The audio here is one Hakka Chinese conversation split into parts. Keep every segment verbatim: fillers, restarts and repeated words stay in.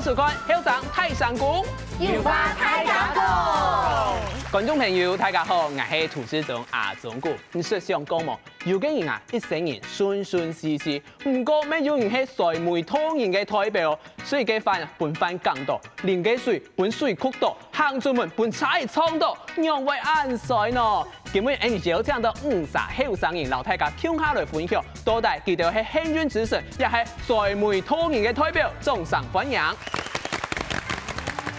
收看《後生大聲公》，有話大家講。觀眾朋友，大家好，𠊎係主持人阿忠哥。你識想過無？有个人啊，一生人順順序序，毋過乜有人係衰尾度日个代表哦。所以該番啊，分番講到，淋該水分水掬到，行出門分車仔撞到，仰會恁衰呢？ 今晡日，𠊎等邀請到五儕後生人，摎大家共下來分享，到底佢兜係幸運之神，也係衰尾度日个代表，掌聲歡迎。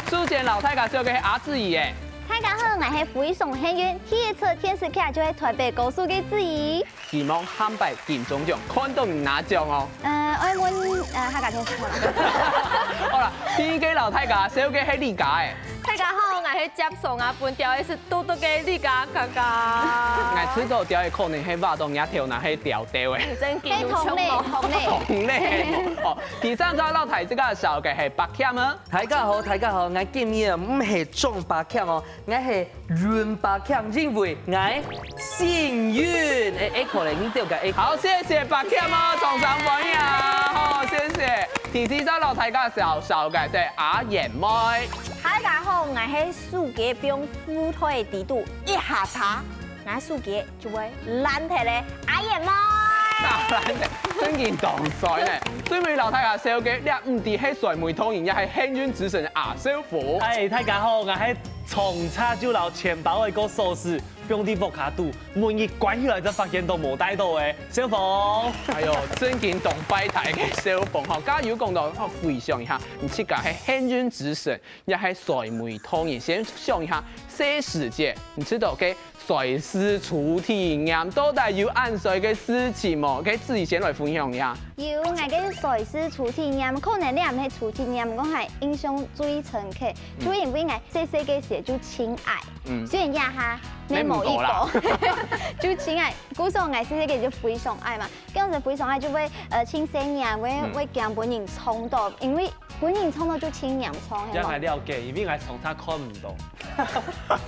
首先，摎大家紹介係阿志怡誒。大家好，𠊎係非常幸運，第一齣電視劇就係《台北故事》个志怡。希望下擺金鐘獎看到你拿獎哦。呃，愛問，呃，客家電視台。好啦，第二个摎大家紹介係李嘉誒。 大家好，𠊎係接受啊，分鳥仔食多多个李嘉嘉嘉。𠊎知道鳥仔可能係挖到若頭那係鳥鳥誒。正經有像無？同類，同類。哦，第三隻摎大家紹介係白強啊。大家好，大家好，𠊎今日毋係種白強哦，𠊎係運白強，因為𠊎幸運。誒，echo咧，你對个echo。好，謝謝白強哦，掌聲歡迎啊！好，謝謝。第四隻摎大家紹紹介係阿燕妹。 大家好，𠊎係暑假放褲袋底肚一下查，𠊎暑假就會爛忒咧，阿燕妹。爛忒，正經當衰呢。最尾摎大家紹介，這毋知係衰尾度日，也係幸運之神阿小鳳。哎，大家好，𠊎係衝車就摎錢包仔个鎖匙放在屋下肚，門一關起來就發現都無帶到誒，小鳳。哎喲，正經當敗態个小鳳吼，剛剛有講到，吼，回想一下，你自家係幸運之神， 也係衰尾度日。先想一下，細時節，你知道个衰事初體驗到底有恁衰个事情無？該志怡先來分享一下。有，𠊎个衰事初體驗，可能這毋係初體驗，毋過𠊎印象最深刻，就因為𠊎細細个時就盡矮，雖然這下也無幾高，就盡矮。故所𠊎細細个就非常矮嘛，該樣子非常矮就會呃盡細人，會會驚分人撞到，因為 分人撞到就盡嚴重，係無？這𠊎了解，因為𠊎衝車看毋到。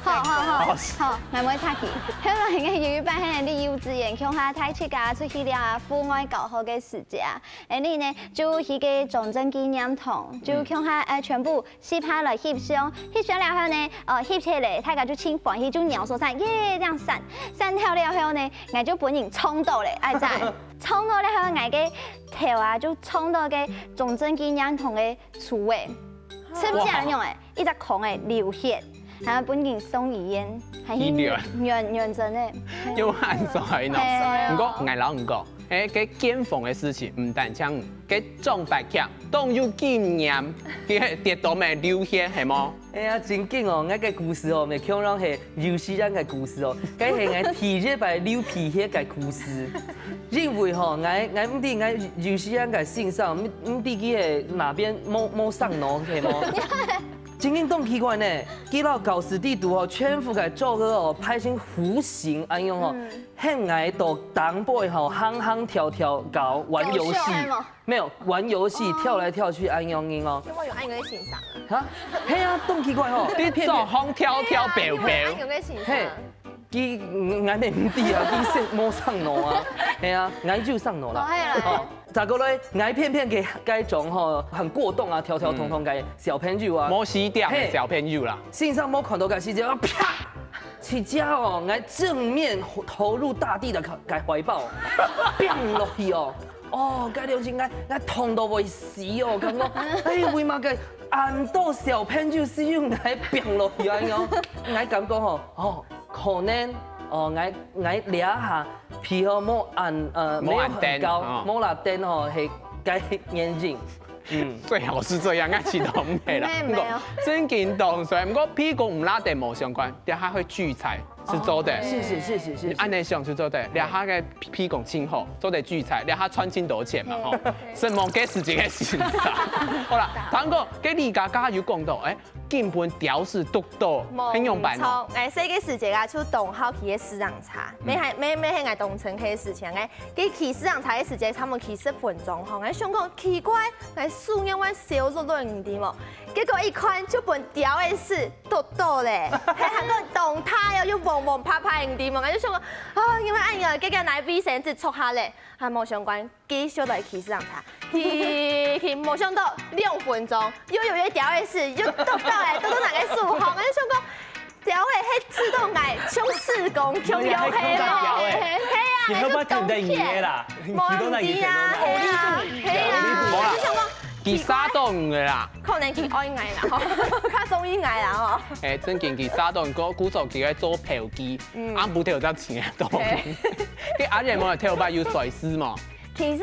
好好好好，𠊎毋會插佢。後來𠊎有一擺係在幼稚園，共下帶自家出去尞啊，戶外教學个時節啊，𠊎等呢就去个中正紀念堂，就共下呃全部翕下來翕相，翕相了後呢，呃翕起來，大家就盡歡喜，就鳥獸散，耶，這樣散，散掉了後呢，𠊎就分人撞到咧，哎在，撞到了後𠊎个頭啊就撞到个中正紀念堂个 出位，直接恁樣誒，一隻空誒流血，還要分人送醫院，還去醫院。認認真誒。有恁衰呢。係啊。毋過𠊎摎你講，誒，該健忘个事情毋單淨該種白強，當有經驗，佢係跌倒乜流血，係無？哎呀，正經哦，𠊎个故事哦，乜共樣係 流鼻血个故事哦，該係𠊎第一擺流鼻血个故事。因為吼，𠊎𠊎毋知𠊎流鼻血个先生，毋毋知佢係哪邊無無上腦，係無？正經當奇怪呢，佢摎教室底肚吼，全部个桌仔哦，排成弧形恁樣吼，喊𠊎到頂背吼，行行跳跳搞玩遊戲。搞笑係無？ 沒有，玩遊戲，跳來跳去，恁樣哦。有無有恁樣个先生啊？哈？係啊，當奇怪吼，你偏偏做風跳跳表表。有恁樣个先生。係，佢，嗯，𠊎乜毋知啊，佢識無上腦啊。係啊，𠊎就上腦啦。無係啦。哦，再過來，𠊎偏偏个該種吼，很過動啊，跳跳通通个小朋友啊。無死掉个小朋友啦。先生無看到个時節，啊，啪！直接哦，𠊎正面投入大地个个懷抱，砰落去哦。 哦，該兩時𠊎𠊎痛到會死哦，感覺，哎，為麼个恁多小朋友使用𠊎砰落去啊？哦，𠊎感覺吼，哦，可能，哦，𠊎𠊎這下皮膚無恁，呃，無恁dengue，無恁dengue吼，係該原因。嗯，最好是這樣，𠊎試著毋係啦。毋過正經當衰，毋過鼻公毋罅dengue無相關，等下會聚財。 係做得。謝謝謝謝謝謝。恁樣想係做得，這下个鼻公盡好，做得聚財，這下賺盡多錢嘛吼。承蒙該時節个先生。好啦，聽講該李嘉嘉有講到，誒，緊分鳥屎㧒著，係仰般哦？無錯，𠊎細个時節啊，就當好騎个四輪車，乜係乜乜係𠊎當深刻个事情，𠊎該騎四輪車个時節，差毋多騎十分鐘吼，𠊎想講奇怪，𠊎手仰會燒熝熝，你知無？結果一看就分鳥仔屎 㧒著咧，還還過當大哦，又無摸摸拍拍，你知無？𠊎就想講，啊，因為恁樣，結果來衛生紙戳下咧，還無相關，繼續來去市場查，去去，無想到兩分鐘，又有一條仔事，又堵到來，堵到哪個樹項，𠊎就想講，條仔係刺到𠊎，像死光，像妖黑咯，係啊，你會不會挺得你的啦？你都那個無人知啊，係啊，係啊，無啦，就想講，佢殺到你的啦。 可能佢愛𠊎啦，吼，較中意𠊎啦，吼。哎，正經佢殺到，故所佢愛做標記，嗯。暗晡頭正請得到。嘿。該阿蓮妹頭擺有衰事無？其實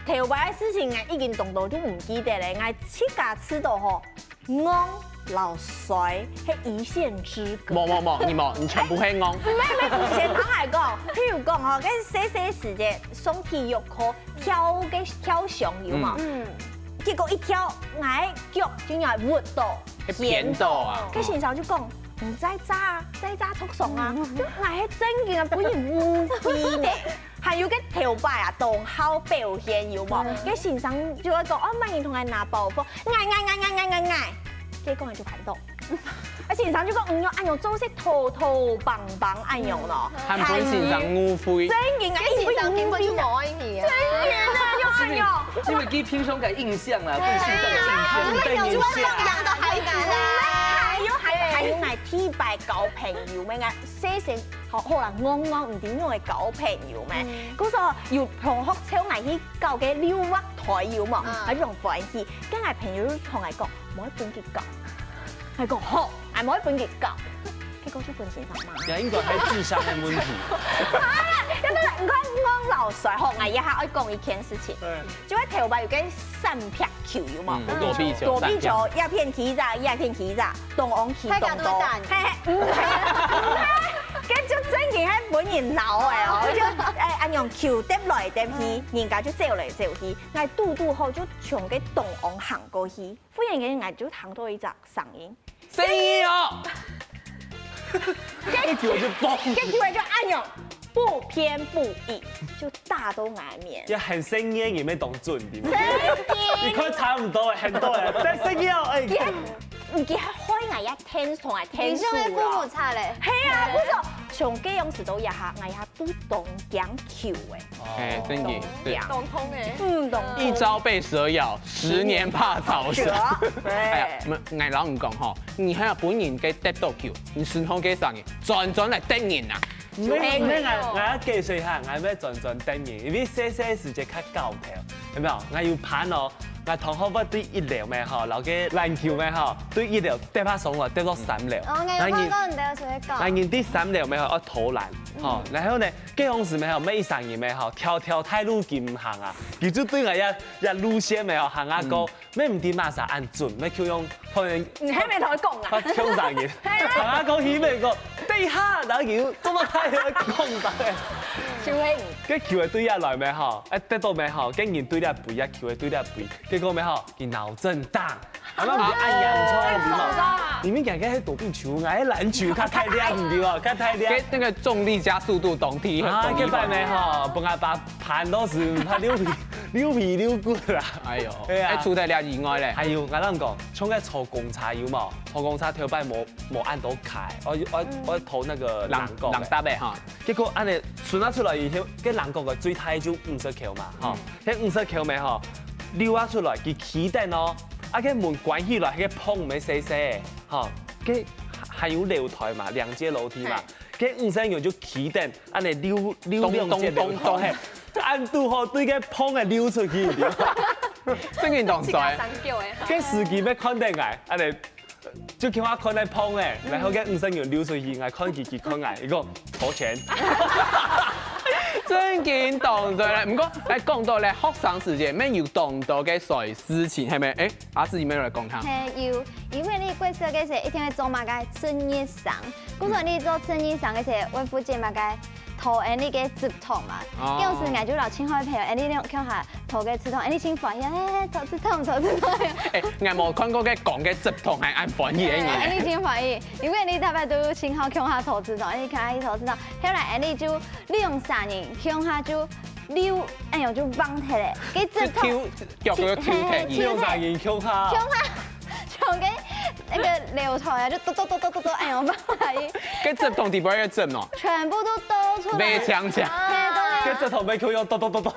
頭擺个事情，𠊎已經當多就毋記得咧。𠊎自家試著吼，戇摎衰係一線之隔。無無無，你無，你全部係戇。毋係毋係，以前聽人講，譬如講吼，該細細時節上體育課跳个跳箱有無？嗯。 結果一跳，𠊎个腳竟然滑到，會偏到啊。該先生就講，毋使扎啊，再扎著傷啊，就𠊎係正經啊，分人誤會呢。還有个頭擺啊，當好表現有無？該先生就會講，哦，麼人同𠊎拿包袱，𠊎𠊎𠊎𠊎𠊎𠊎𠊎，結果𠊎就看到。 啊，先生就講，嗯，恁樣做事拖拖梆梆恁樣咯。還分先生誤會。正經啊，該先生根本就無愛你啊。正經啊，就恁樣。因為佢平常个印象啦，對先生个印象。哎呀，你帶你下。養到孩子啦。還有還有，還有𠊎第一擺交朋友，𠊎个細細好好啦，戇戇毋知仰會交朋友咩。故所有同學招𠊎去搞个溜滑梯有無？啊。𠊎就當歡喜，跟𠊎朋友就同𠊎講，莫分佢搞。 𠊎講好，𠊎無愛分佢搞。結果就分先生罵。也應該係智商个問題。啊，因為你看戇摎衰，吼，𠊎這下愛講一件事情，嗯。就係頭擺有个閃避球有無？嗯，躲避球，躲避球，閃避。一片踢一隻，一片踢一隻，當戇去當多。大家都會打你。嘿嘿，嗯，嘿，嗯，該就正經係分人鬧个哦，就，哎，恁樣球跌來跌去，人家就走來走去，𠊎堵堵好就從該當戇行過去。 忽然間，𠊎就聽到一隻聲音，細義哦！該球就嘣，該球就恁樣，不偏不倚，就打到𠊎面。也很細義，也沒當準，對不對？細義。你看差不多，很多人，但細義哦，哎。佢還，佢還害𠊎也天爽，還天暑了。你像个父母差嘞。係啊，不是，從該樣時到這下，𠊎也不當驚球哎。 哎，正經，對。當痛欸。嗯，當痛。一朝被蛇咬，十年怕草蛇。是啊。哎呀，𠊎摎你講吼，你還有分人个跌倒球，你身後个生意，轉轉來跌人啊。毋係，毋係，𠊎，𠊎要解釋一下，𠊎要轉轉跌人，因為細細時節較搞頭，有沒有？𠊎有伴哦，𠊎同學會對一樓咩吼，然後个籃球咩吼，對一樓跌下上來，跌到三樓。哦，𠊎有看過你在水搞。𠊎人對三樓咩吼，要投籃，吼，然後呢， 該當時咩吼，每一儕人咩吼，條條大路佢毋行啊，佢就對𠊎這，這路線咩吼，行啊過，嗯。乜毋知麼儕恁準，乜就用可能你還沒同佢講啊？佢共儕人，行啊過去咩講，等一下，然後佢又這麼大个講啥个？就會該球仔對這來咩吼，哎，跌到咩吼，該人對這飛啊，球仔對這飛，結果咩吼，佢腦震盪。 啊，那毋係恁樣錯，你知無？你們講个係躲避球，𠊎係籃球，較大力，你知無？較大力。該那個重力加速度動體，啊，動體該擺呢吼，分𠊎爸盤到時，他溜皮，溜皮溜骨啦。哎喲，對啊。哎，除了這以外咧？還有，𠊎摎你講，像該坐公車有無？坐公車頭擺無，無恁多開，我，我，我坐那個人，人搭个哈。結果恁樣伸啊出來以後，該人角个最大就五十箍嘛，吼。 該五十箍咩吼，溜啊出來，佢企等哦，啊，該門關起來，該縫毋係細細个，吼，該還有樓梯嘛，兩階樓梯嘛，該五十箍就企等，恁樣溜，溜兩階樓梯，咚咚咚咚，嘿，恁堵好對該縫个溜出去，你知無？正經當衰。該司機乜看等𠊎，恁樣 就叫𠊎看該縫仔，然後該五十箍溜出去，𠊎看佢，佢看𠊎，佢講：「投錢。」正經當衰咧。毋過，來講到咧，學生時節，乜有當多个衰事情，係無？哎，阿志，你乜來講下。嘿，有，因為你國小个時，一定會做麼个值日生。故所你做值日生个時，會負責麼个 討𠊎俚个紙筒嘛。哦。有時𠊎就摎盡好个朋友，𠊎俚兩共下討个紙筒，𠊎俚盡歡喜，嘿嘿，討紙筒，討紙筒。哎，𠊎無看過該講个紙筒還恁歡喜个人。哎，𠊎俚盡歡喜，因為𠊎俚逐擺都盡好共下討紙筒，𠊎俚共下去討紙筒，後來𠊎俚就兩三人共下就溜，哎喲，就忘忒咧，該紙筒，腳都抽忒去。兩三人共下。共下，從該那個流出來，就嘟嘟嘟嘟嘟嘟，哎呦，不好意思，該汁桶底背个汁哦，全部都倒出來，白強強，嘿，都該汁桶背就用嘟嘟嘟嘟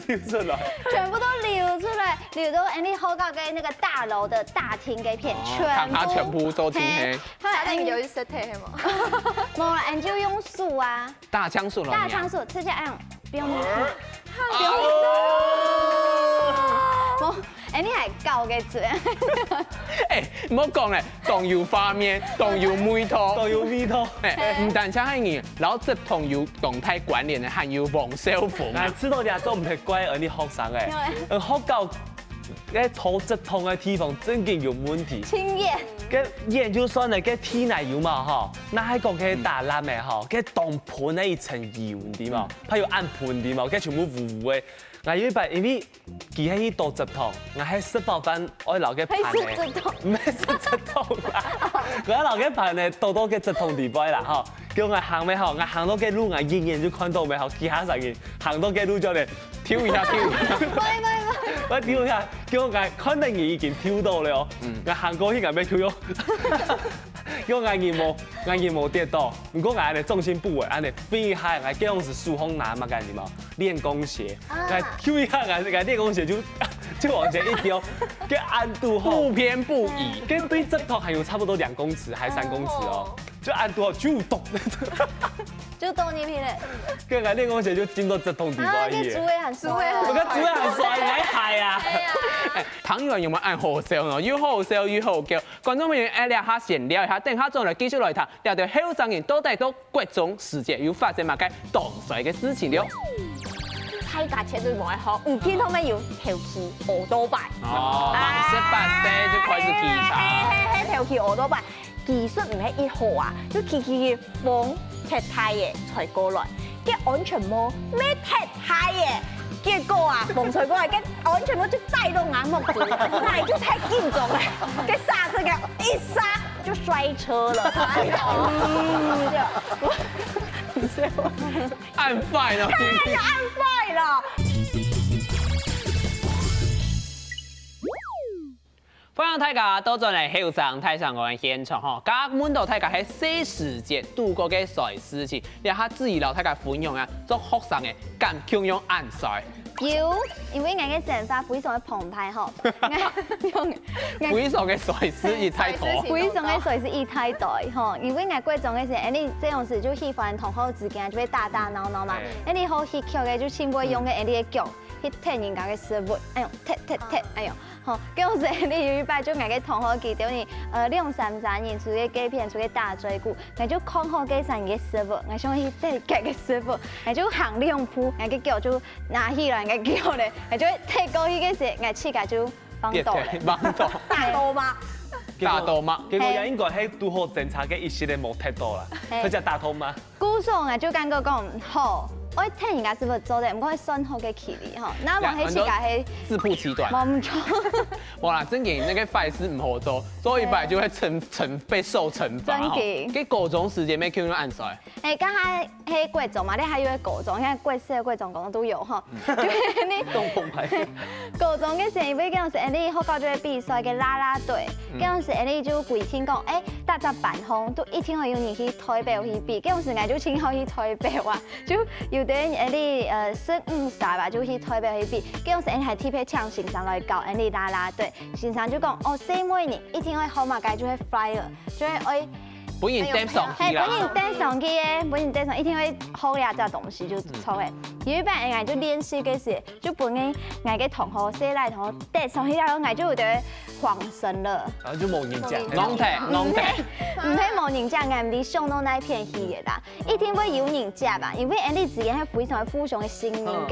流出來，全部都流出來，流到恁呢學校个那個大樓的大廳該片，哦，全部，看它全部都天黑。嘿，後來恁呢，有一色體黑嗎？無啦，恁就用手啊，大槍手了，大槍手，直接恁樣，不用力。 無，哎，你還搞个嘴。哎，毋好講咧，當有畫面，當有味道。當有味道。哎，毋單淨係你，摎汁桶有當大關聯个，還有黃少峰啊。哎，知道這種毋係怪恁呢學生誒，呃，學校該倒汁桶个地方正經有問題。青眼。該眼就算了，該地泥油嘛吼，若係講該打爛个吼，該當噴个一層油，你知無？ 怕有恁噴，你知無？該全部烏烏个。𠊎有一擺，因為佢係去倒汁桶，𠊎係食飽飯愛摎該盤仔，係食汁桶。毋係食汁桶啦，𠊎愛摎該盤仔倒到該汁桶底背啦吼。結果𠊎行咩吼，𠊎行到該路，𠊎遠遠就看到咩吼，幾下聲音，行到該路就咧，丟一下，丟一下，喂喂喂，𠊎丟一下，結果𠊎看到佢已經丟到了哦，嗯，𠊎行過去，𠊎要丟哦。 因為𠊎人無，𠊎人無跌倒，毋過𠊎个重心不穩，恁呢，飛一下，𠊎該當時手項拿麼个，你知無？練功鞋，啊，𠊎丟一下，𠊎𠊎練功鞋就就往前一丟，該恁堵好，不偏不倚，該對汁桶還有差不多兩公尺還三公尺哦，就恁堵好，就咚，就倒入去咧。該𠊎練功鞋就進到汁桶底背去。啊，該煮个很熟哦。我跟煮个很熟，你還害啊？哎呀，哎，湯圓有無恁好笑呢？又好笑又好笑。 觀眾朋友，𠊎這下先尞一下，等下轉來繼續來談，這兜後生人到底到國中時節有發生麼个當衰个事情了？大家絕對無愛學，毋見他們有偷騎奧多拜。哦，滿十八歲就開始騎車。嘿嘿嘿，偷騎奧多拜，技術毋係一好啊，就騎騎騎風忒大个吹過來，該安全帽乜忒大个，結果啊，風吹過來，該安全帽就戴到𠊎目珠，𠊎就太緊張了，該煞車該一煞就摔車了。哎呀，嗯，對，恁壞哦！哎呀，恁壞了。歡迎大家倒轉來後生大聲公个現場吼，剛剛問到大家係細時節堵過个衰事情，這下子怡摎大家分享啊，做學生个敢共樣恁衰？ 有，因為𠊎个生活非常个澎湃吼，𠊎非常个衰事一大堆。非常个衰事一大堆吼，因為𠊎國中个時，恁呢這樣子就喜歡同學之間就會打打鬧鬧嘛，恁呢好戲劇个就盡會用个恁呢个腳去踢人家个食物，哎喲，踢踢踢，哎喲，吼，該樣時恁呢有一擺就𠊎个同學佢兜呢，呃，兩三儕人出去該片出去打嘴鼓，𠊎就看好該儕人个食物，𠊎想去踢佢个食物，𠊎就行兩步，𠊎个腳就 拿起來个腳咧，就會踢過去个時，𠊎自家就放倒咧。跌倒，放倒。打到嗎？打到嗎？結果也應該係堵好爭吵个一時个無踢到啦，嘿，佢就打到嗎？故所𠊎就感覺講，好，愛踢人家食物做得，毋過算好个距離吼。那麼係自家係自曝其短。無錯。無啦，正經該个壞事毋好做，做一擺就會懲懲被受懲罰吼。正經。該高中時節，無共樣恁衰。 哎，剛才係國中嘛，你還有个高中，現在國小、國中、高中都有哈。就是你高中个時，因為該樣時，哎，你學校就會比賽个啦啦隊，該樣時，哎，你就規定講，哎，大家班吼，都一定愛有人去代表去比，該樣時，𠊎就盡好去代表啊，就有个人，哎，你呃，十五歲吧，就去代表去比，該樣時，哎，還特別請先生來教，哎，你啦啦隊，先生就講，哦，細妹你一定愛好嘛，該就會 flyer，就會愛 分人貼上去啦。嘿，分人貼上去个，分人貼上，一定會好這隻東西就著个。有一擺，𠊎就練習个時，就分人，𠊎个同學，細賴同學貼上去了後，𠊎就有點慌神了。然後就無人接。戇忒，戇忒。毋係無人接，𠊎毋知想到哪片去个啦，一定會有人接吧，因為𠊎俚之間係非常互相个信任个。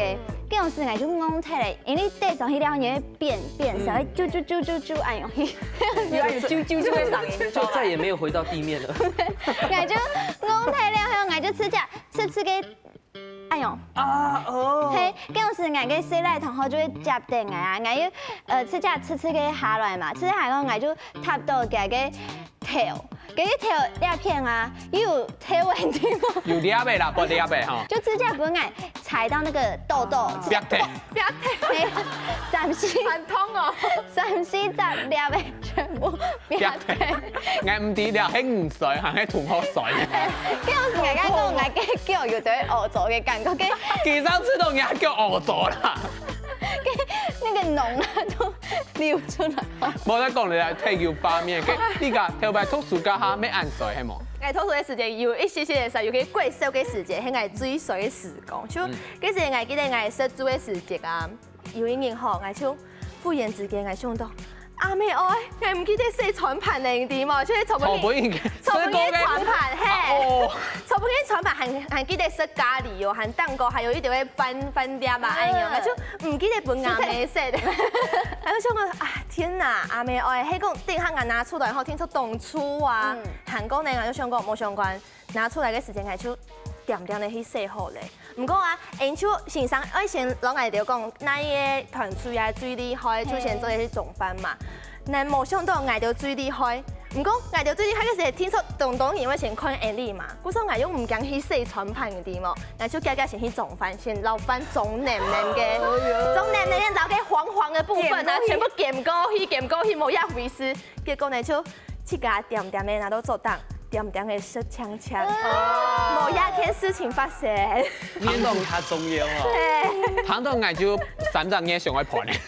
該樣時𠊎就戇忒了，因為貼上去了後，你會變變成，會啾啾啾啾啾，哎喲。 有啊，有啾啾啾个聲音，就再也沒有回到地面了。𠊎就戇忒了後，𠊎就直接直直个，哎喲，啊哦，嘿，該樣時𠊎个細賴同學就會接等𠊎啊，𠊎又呃直接直直个下來嘛，直直下來𠊎就踏到佢个頭，這一條這片啊，又有條問題嗎？有粒个啦，不粒个吼。就指甲分𠊎踩到那個痘痘，啪忒。啪忒。嘿，三四，很痛哦。三四隻粒个全部啪忒。𠊎毋知了，係你衰，還係同學衰？叫𠊎講，𠊎个腳有對烏糟个感覺，跟其實知道你个腳烏糟啦。那個膿啊都流出來。無再講了，太有畫面。該你个頭擺讀書該下，乜恁衰係無？𠊎讀書个時節有一些些个衰，尤其國小个時節，係𠊎最衰个時光。就其實𠊎記得𠊎食晝个時節啊，有一日吼，𠊎就忽然之間𠊎想到，阿姆哀，𠊎毋記得洗餐盤呢，你知無？就係昨晡日，昨晡日个餐盤，嘿，昨晡日个餐盤還還記得食咖哩哦，還蛋糕，還有一點个飯飯粒啊，哎呀，𠊎就毋記得分阿姆洗。𠊎就想講啊，天哪，阿姆哀，係講等下𠊎拿出來吼，定著當臭啊，還講呢，𠊎就想講無相關。 拿出來个時間，𠊎就恬恬仔去洗好咧。毋過啊，𠊎就先生愛先摎𠊎兜講，哪一个團隊啊最厲害，就先做一个示範嘛。𠊎無想到𠊎兜最厲害，毋過𠊎兜最厲害个時節，聽說當多人會先看𠊎兜嘛，故所𠊎又毋驚去洗餐盤，你知無？𠊎就遽遽先去裝飯，先摎飯裝淰淰个，裝淰淰个，摎該黃黃个部分啊，全部撿過去，撿過去，無一回事。結果呢，就 自家恬恬仔拿到桌頂，恬恬仔食淨淨，無一件事情發生。面子較重要哦。對，聽到𠊎就三隻眼想愛破咧。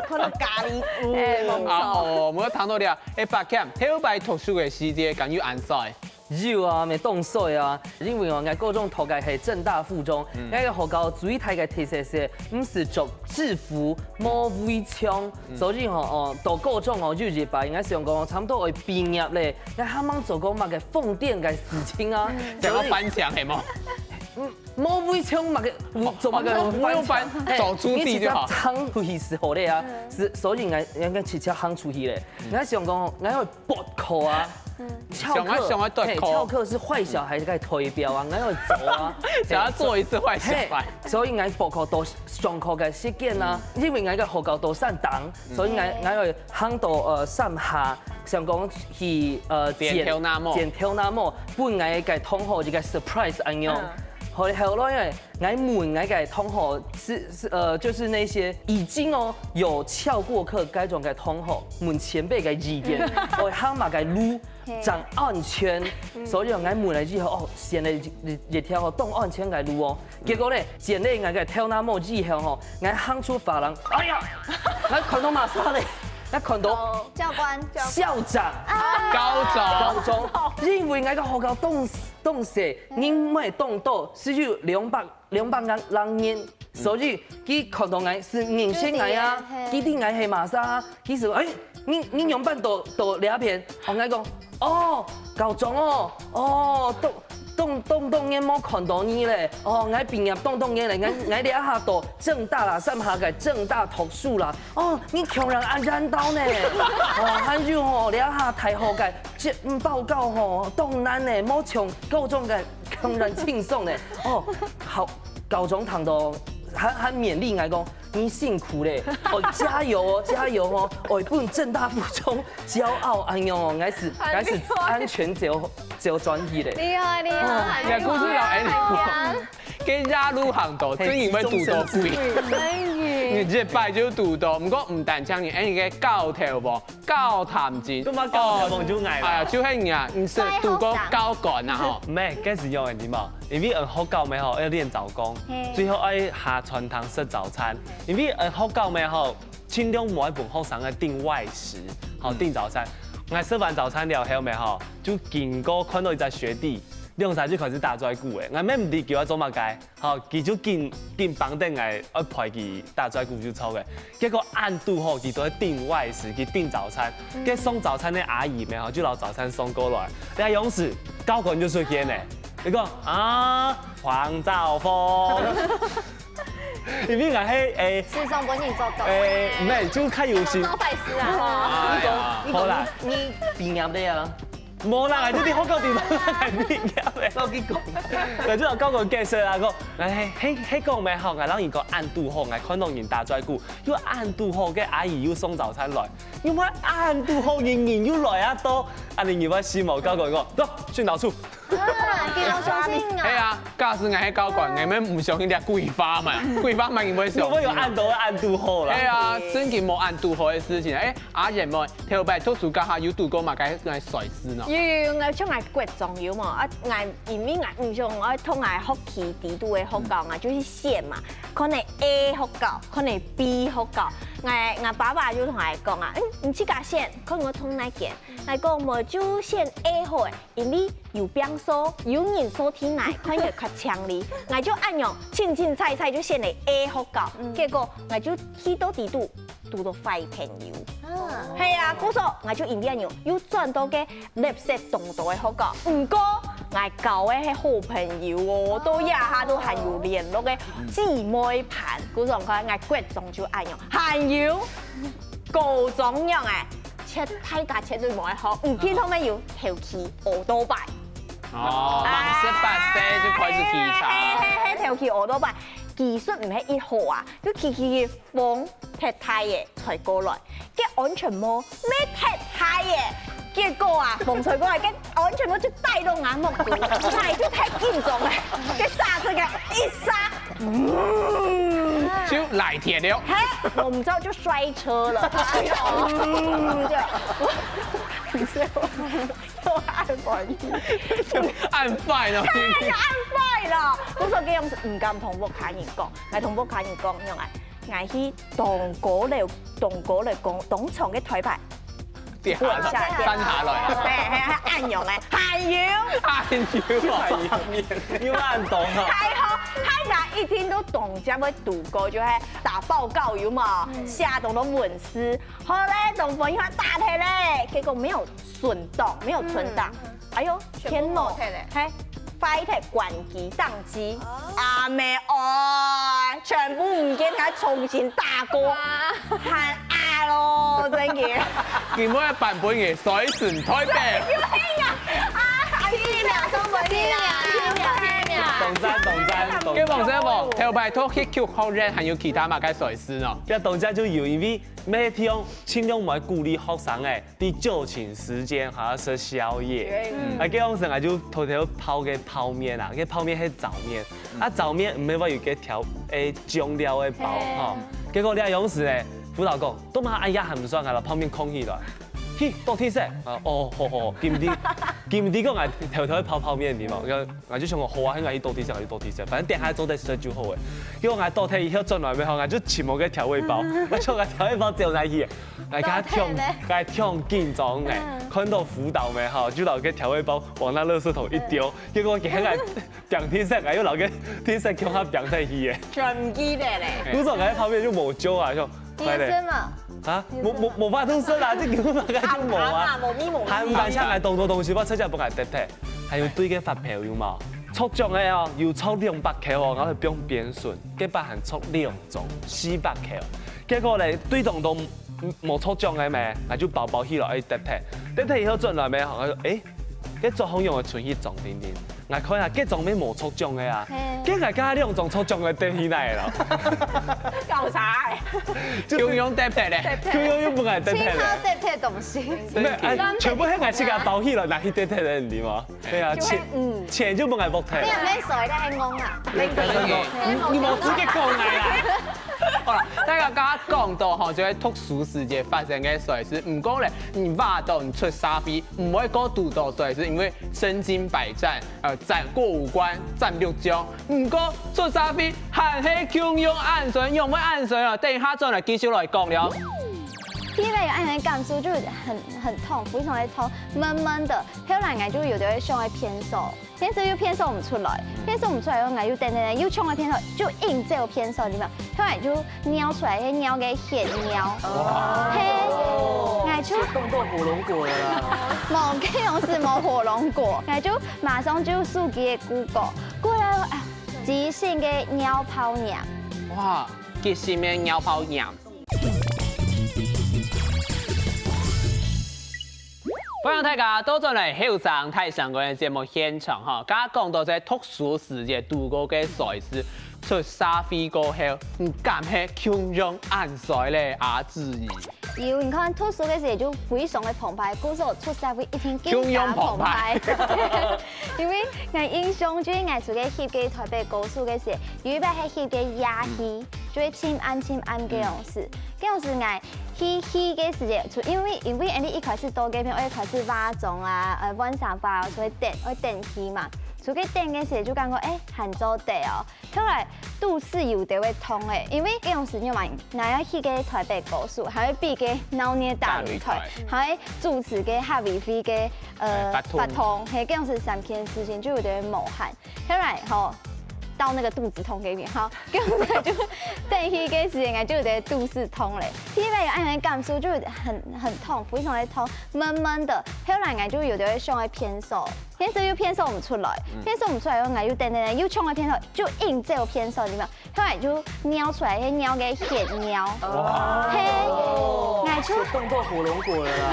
看到咖哩，哎，無錯。啊哦，無聽到了。哎，伯謙，頭擺讀書个時節，敢有恁衰？有啊，乜當衰啊！因為哦，𠊎高中讀个係政大附中，𠊎个學校最大个特色係毋使著制服，無圍牆， 所以吼，哦，到高中哦，有一擺，𠊎想講，差毋多愛畢業咧，𠊎還吂做過麼个瘋癲个事情啊。想要翻牆係無？嗯，無圍牆麼个，做麼个哦，翻牆？嘿，走出去就好。你直接衝出去就好咧啊。是，所以𠊎，𠊎直接衝出去咧。𠊎想講，𠊎愛 脫褲啊，翹課，想要，想要脫褲。嘿，翹課是壞小孩个代表啊，𠊎愛走啊，想要做一次壞小孩。嘿，所以𠊎脫褲到上課个時間啊，因為𠊎个學校到山頂，所以𠊎，𠊎愛行到，呃，山下，想講去，呃，剪頭那毛。剪頭那毛，分𠊎个同學一個surprise恁樣。後，後來欸， 𠊎問𠊎个同學，是，是，呃，就是那些已經哦，有翹過課該種个同學，問前輩个意見，愛行麼个路正安全。所以𠊎問了以後，哦，選了一，一，一條當安全个路哦。結果呢，剪了𠊎个頭那毛以後吼，𠊎行出髮廊，哎呀，𠊎看到麼儕咧？𠊎看到教官，校長，高中，高中，因為𠊎个學校當，當細，人乜當多，只有兩百 兩百零，零人，所以佢看到𠊎係認識𠊎啊，佢知𠊎係麼儕啊，佢就，哎，你，你仰般到，到這片？哦，𠊎講，哦，高中哦，哦，當，當，當，當年無看到你咧，哦，𠊎畢業當，當年咧，𠊎，𠊎這下到政大啦，山下个政大讀書啦，哦，你竟然恁緣投呢，哦，還有哦，這下大學个，這，嗯，報告吼，當難呢，無像高中个 當然輕鬆咧。哦，好，高中聽到還，還勉勵𠊎講，你辛苦咧，哦，加油哦，加油哦，哦，分政大附中驕傲，哎喲，𠊎係，𠊎係恁樣走，走轉去咧。厲害，厲害，哦，你个故事老哎，厲害。跟壓路行到，真以為堵到鬼。真的。你這擺就堵到，毋過毋單淨你，哎，你个教頭無？ 教頭先，做麼教頭先就𠊎啦？哎呀，就係你啊，你係堵過教官啊吼。毋係，該係樣个，你知無？因為𠊎學校咩吼，愛練早功，最後愛下餐廳食早餐。因為𠊎學校咩吼，盡量無愛分學生个訂外食，吼，訂早餐。𠊎食完早餐了後咩吼，就經過看到一隻學弟，兩儕就開始打嘴鼓誒，𠊎乜毋知佢愛做麼个。 好，佢就緊，緊幫等𠊎，愛陪佢打嘴鼓就著个。結果恁堵好，佢都係訂外食，佢訂早餐。該送早餐个阿姨咩吼，就摎早餐送過來。該樣時，教官就出現咧，佢講：「啊，黃兆峰。」因為𠊎係，誒，先生幫你做到。誒，毋係，就較有心。做壞事啊，吼。哎呀，好啦。你畢業了啊？無啦，𠊎就在學校地方，𠊎畢業个。所以講，𠊎就同教官解釋啊，講，哎，嘿，嘿，講咩吼，𠊎摎你講恁堵好，𠊎看到人打嘴鼓，又恁堵好，該阿姨又送早餐來，又會恁堵好，人人又來啊到，恁呢你會信無？教官講，走，訓導處。啊，佢老相信啊。係啊，假使𠊎係教官，𠊎乜毋相信這鬼話嘛，鬼話嘛，你會相信啊？有沒有恁堵恁堵好啦？係啊，真經無恁堵好个事情。哎，阿燕妹，頭擺讀書該下有堵過麼个个衰事喏？有有有，𠊎像𠊎國中有無？啊，𠊎因為𠊎毋想愛讀𠊎學區裡肚个學校，𠊎就去選嘛，可能A學校，可能B學校。𠊎𠊎爸爸就同𠊎講啊，嗯，你自家選，看你愛讀哪間。𠊎講無就選A好誒，因為有摒掃，有人掃地泥，看起來較清理。𠊎就恁樣，清清彩彩就選了A學校，結果𠊎就去到裡肚，堵到壞朋友。係啊，故所𠊎就因為恁樣，又轉到該垃圾當多个學校。毋過，𠊎交个係好朋友哦，到這下都還有聯絡个姊妹伴。故所𠊎看𠊎國中就恁樣，還有高中樣誒，絕大家絕對無愛好，毋，聽到沒有？頭騎奧多拜。哦，滿十八歲就開始騎車。係係係，頭騎奧多拜，技術毋係一好啊，就騎騎騎風忒大誒，吹過來，該安全帽乜忒大誒，結果啊，風吹過來，該安全帽就戴到𠊎目肚，𠊎就忒緊張誒，該煞車个一煞，就來鐵了。嘿，𠊎毋知道就摔車了，哎呦，嗯，這樣。 又恁歡喜，恁壞咯。哎呀，恁壞了！我說這樣子毋敢同屋下人講，𠊎同屋下人講，樣啊，𠊎去當高樓，當高樓講，當長个台牌，跌下來，山下來。嘿嘿，恁樣誒，還有，哎呦，又恁懂哈。還好，還有一定都當家會堵過，就係打報告有無？寫當多文字，好嘞，當分佢打忒嘞，結果沒有存檔，沒有存檔。哎呦，天哪！嘿，壞忒關機、當機，阿妹哦，全部毋見，還重新打過，還啊咯，真个。今晡日版本个衰神台北。有嘿呀，啊，哎呀，送分你啦，懂讚懂讚懂讚。該黃師傅，頭擺讀戲曲學院還有其他麼个衰事喏？這當家就有，因為每天盡量毋愛鼓勵學生誒，在就寢時間還愛食宵夜。啊，該當時𠊎就偷偷泡个泡麵啊，該泡麵係燥麵，啊燥麵毋係會有該調誒醬料个包吼。結果這當時呢，輔導講，都嘛哎呀還毋算，𠊎摎泡麵囥起來。去，倒忒食。啊，哦，好好，今日今日講𠊎偷偷泡泡麵，對無？ 𠊎就想講好啊，該𠊎去倒忒食，𠊎去倒忒食，反正等下做得食就好誒。結果𠊎倒忒以後轉來咩吼，𠊎就尋無該調味包，𠊎就𠊎調味包走哪去？𠊎跟佢講，𠊎講緊張誒，看到輔導咩吼，就摎該調味包往該垃圾桶一丟，結果佢還來講忒食，𠊎又摎該忒食共下講忒去誒。全毋記得咧。故所𠊎泡麵就無救啊，就你也是嘛？啊，無無無法度食啦，這根本就無啊。無咪無還有當下來當多東西，𠊎出去分𠊎跌忒，還有對該發票有無？ 抽獎个哦，有抽兩百箍哦，𠊎去放邊脣，該擺還抽兩張，四百箍。結果咧，對當多無抽獎个咩，𠊎就包包起來愛跌忒。跌忒以後轉來咩，𠊎講，誒，該桌項樣个存去裝定定，𠊎看下該張乜無抽獎个啊，該𠊎加兩張抽獎个跌去哪了？搞啥誒？就用跌忒咧。就用又分𠊎跌忒咧。清超跌忒東西。沒，哎，全部係𠊎自家包起來拿去跌忒个，你知無？ 對啊，錢錢就分𠊎剝忒。你也沒水的還懵啊？你你無資格講𠊎啦。好啦，大家剛剛講到吼，就係讀書時節發生个衰事。毋過咧，你話到你出社會，毋會過堵到衰事，因為身經百戰，呃，斬過五關，斬六將。毋過出社會還係共樣恁衰，仰會恁衰啊？等一下轉來繼續來講了。第一個有恁樣的感受，就很很痛，非常的痛，悶悶的。後來𠊎就有點會想要偏手， 偏手又偏手毋出來，偏手毋出來以後，𠊎又等等又衝个偏手，就硬走偏手，你知道？後來就尿出來，係尿个血尿，嘿，𠊎就凍到火龍果了啦。無，該當時無火龍果，𠊎就馬上就手機个Google，過來啊，急性个尿泡炎。哇，急性个尿泡炎。歡迎大家倒轉來後生大聲公个節目現場哈。剛剛講到在讀書時節度過个衰事，出社會過後，毋敢係共樣恁衰咧，阿志怡。有，你看讀書个時節就非常个澎湃，故所出社會一定更加澎湃。因為𠊎印象最𠊎出去翕个台北高速个時，有一擺係翕个夜戲，就會盡暗盡暗个樣子。該樣時𠊎去戲个時節，就因為因為𠊎一開始到該片，愛開始化妝啊，呃，換衫褲啊，所以等愛等戲嘛。就該等个時就感覺，欸，還做得哦。後來肚屎有兜會痛欸，因為該樣時你嘛，若愛去个台北高速，還愛比个鬧熱大擂台，大擂台。還愛主持个客委會个呃，活動。活動，係，該樣時三件事情就有兜無閒。後來吼，到那個肚子痛該片，好，該樣時就等戲个時間，就有兜肚屎痛咧。第一擺有恁樣个感受，就有很很痛，非常的痛，悶悶的。後來𠊎就有兜想愛便所，便所又便所毋出來，便所毋出來，𠊎又等等等，又想愛便所，就硬走便所，你知道？ 後來就尿出來，係尿个血尿。哇！係，𠊎就，這動到火龍果了啦。